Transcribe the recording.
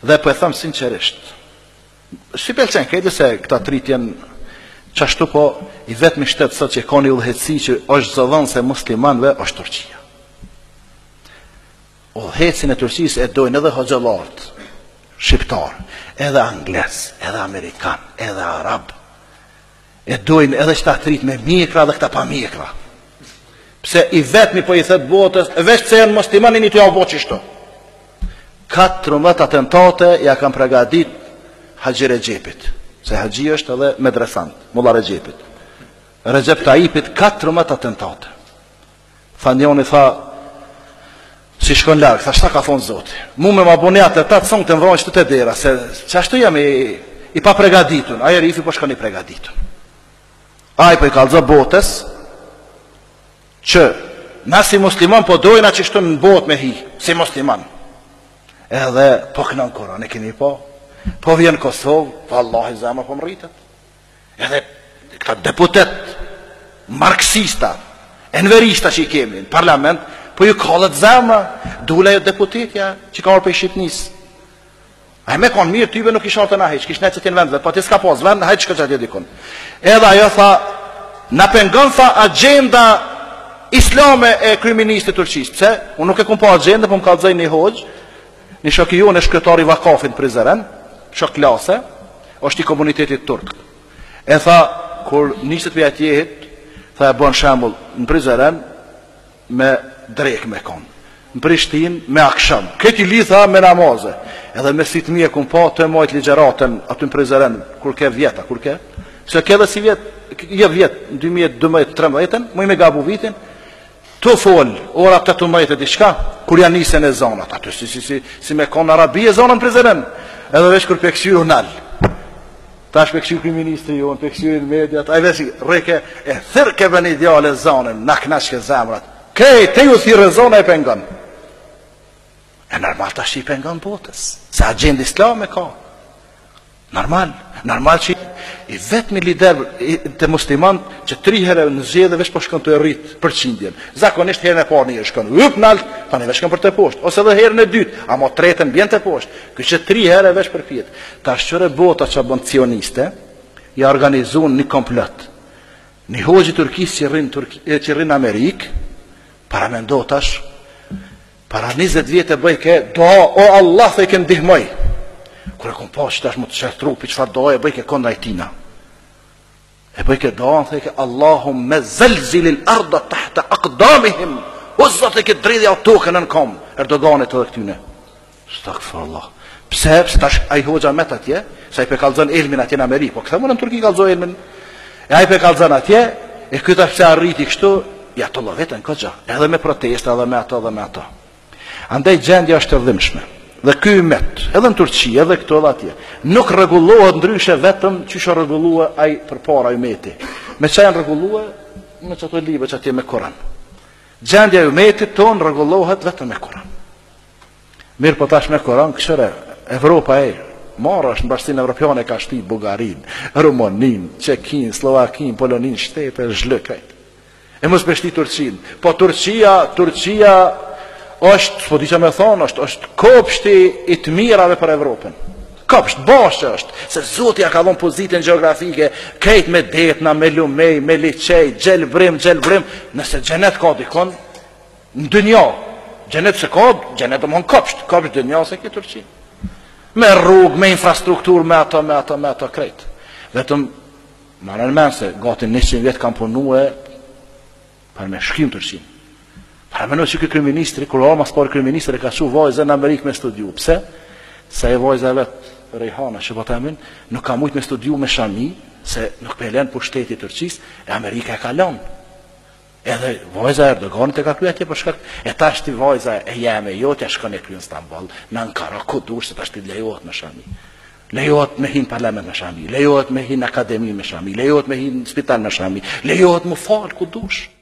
Dhe po e them sinqerisht, s'i pëlqen krejt se këta të rinjtë janë qashtu po i vetmi shtet sot që ka një udhëheqësi që është zëdhënëse e muslimanëve është Turqia. Udhëheqësin e Turqisë e dojnë edhe hoxhallarët shqiptar, edhe anglez, edhe amerikan, edhe arab. E dojnë edhe qëta të rinjtë me mjekra dhe këta pa mjekra. Pse i vetmi po i thet botës, veç pse janë musliman jeni tu jau bo qishtu. 14 atentate ja kanë pregadit Haxhi Rexhepit. Se Haxhi është edhe medresant, Mulla Rexhepit. Rexhep Tajipit 14 atentate. Tha njoni, tha, si shkon larg, tha, çka ka thonë Zoti? Mu me ma bo një atentat, sonë të më që të dera, se qashtu jam i, i pa pregaditun, ai herifi po shkon i pregaditun. Ai po i kallzon botës, që na si musliman po dojna qështu në botë me hi, si musliman. Edhe po kënon Kuran, e kemi po, po vjen Kosovë, vallahi zemra po më rritet. Edhe këta deputet marksista, enverista që i kemi në parlament, po ju kallet zemra, dul ajo deputetja që ka ardhë prej Shqipnisë. Ai me konë mirë, tybe nuk ish ardhë te na hiç, kish nejtë në vend vet, po ti s'ka pas vend, hajt shko qatje dikun. Edhe ajo tha, na pengon tha agjenda islame e kryeministrit Turqisë. Pse? Unë nuk e kom pa agjendën, po më kallzoi një hoxhë, një shok i jonë është kryetari i Vakafit në Prizren, shok klase, është i komunitetit turk. E tha, kur niset prej atjehit, tha e bën shembull në Prizren me drekë me kon. Në Prishtinë me aksham. Këtë i lidh tha me namaze. Edhe me sytë mi e kum pa tu e majt ligjëratën aty në Prizren kur ke vjeta, kur ke? Se ke edhe si vjet, jo vjet, në 2012-13, muj me gabu vitin, Tu fol, ora 18 e diçka, kur janë nisën ezanat, aty si, si, si, si me konë Arabi ezanat në Prizren, edhe veç kur pe kqyr u nal. Tash pe kqyr kryeministri jonë, pe kqyrin mediat, ai veç rrike, e thirrke be një djalë ezanin, na knaqke zemrat. Kej, te ju thirrë ezana e pengon. E normal tash i pengon botës, se agjendë islame ka. Normal, normal që i vetmi lider te musliman që tri herë në zgjedhje veç po shkon tu e rrit përqindjen. Zakonisht herën e parë një shkon hyp nalt, tani veç shkon për te poshtë, ose edhe herën e dytë, ama tretën bjen te poshtë. Ky që tri herë veç përpjetë. Tash qyre bota që bën cioniste, ja organizuan një komplot. Një hoxhë i Turqisë që rrin Turqi, që rrin në Amerikë, paramendo tash Para 20 vjet e bëjke dua, o Allah thojke ndihmoj. Kur e kom pa që tash më të sheh trupi çfarë dua e bëjke kondra i tina. E bëjke dua, thojke Allahumme zelzilil arda tahta aqdamihim. O Zot thojke dridhja tokën nën kom Erdoganit edhe këtyne. Stagfirullah. Pse? Pse tash ai hoxha met atje, se ai pe kallzon ilmin atje në Amerikë, po kthe në Turqi kallzon ilmin. E ai pe kallzon atje, e ky tash pse arriti kështu, ja tollovitën goxha, edhe me protesta, edhe me ato, edhe me ato. Andaj gjendja është e dhimbshme. Dhe ky ymet, edhe në Turqi, edhe këtu edhe atje, nuk rregullohet ndryshe vetëm qysh u rregullua ai përpara ymeti. Me çka janë rregullua? Me qato libra që atje me Kur'an. Gjendja e ymetit ton rregullohet vetëm me Kur'an. Mirë po tash me Kur'an kqyre Evropa e marrë është në bashkësinë evropiane ka shti Bullgarinë, Rumaninë, Çekinë, Sllovakinë, Poloninë, shtete zhlë krejt. E mos me shti Turqinë. Po Turqia, Turqia është, s'po di çka me thonë, është, është kopshti i të mirave për Evropën. Kopsht, bahçe është, se Zoti ja ka dhonë pozitën gjeografike, krejt me detna, me lumej, me liqej, gjelbrim, gjelbrim, nëse xhenet ka dikon, Në dynja, xhenet se ka, xhenet domthon kopsht, kopsht dynja se ke Turqi. Me rrugë, me infrastrukturë, me ato, me ato, me ato krejt. Vetëm marrën mend se gati 100 vjet kanë punue për me shkym Turqinë. Paramendo që ky kryeministri, kur o mas pari kryeministri e ka çu vajzën në Amerikë me studiu. Pse? Se e vajza vet Rejhana, që po themin, nuk ka mujt me studiu me shami, se nuk pe len pushteti i Turqisë, e Amerika e ka lënë. Edhe vajza e Erdoganit e ka kry atje për shkak e tash ti vajza e jeme jotja shkon e kryen në Stamboll, në Ankara, ku dush se tash ti lejohet me shami. Lejohet me hi në parlament me shami, lejohet me hi në akademi me shami, lejohet me hi në spital me shami, lejohet mu fal ku dush.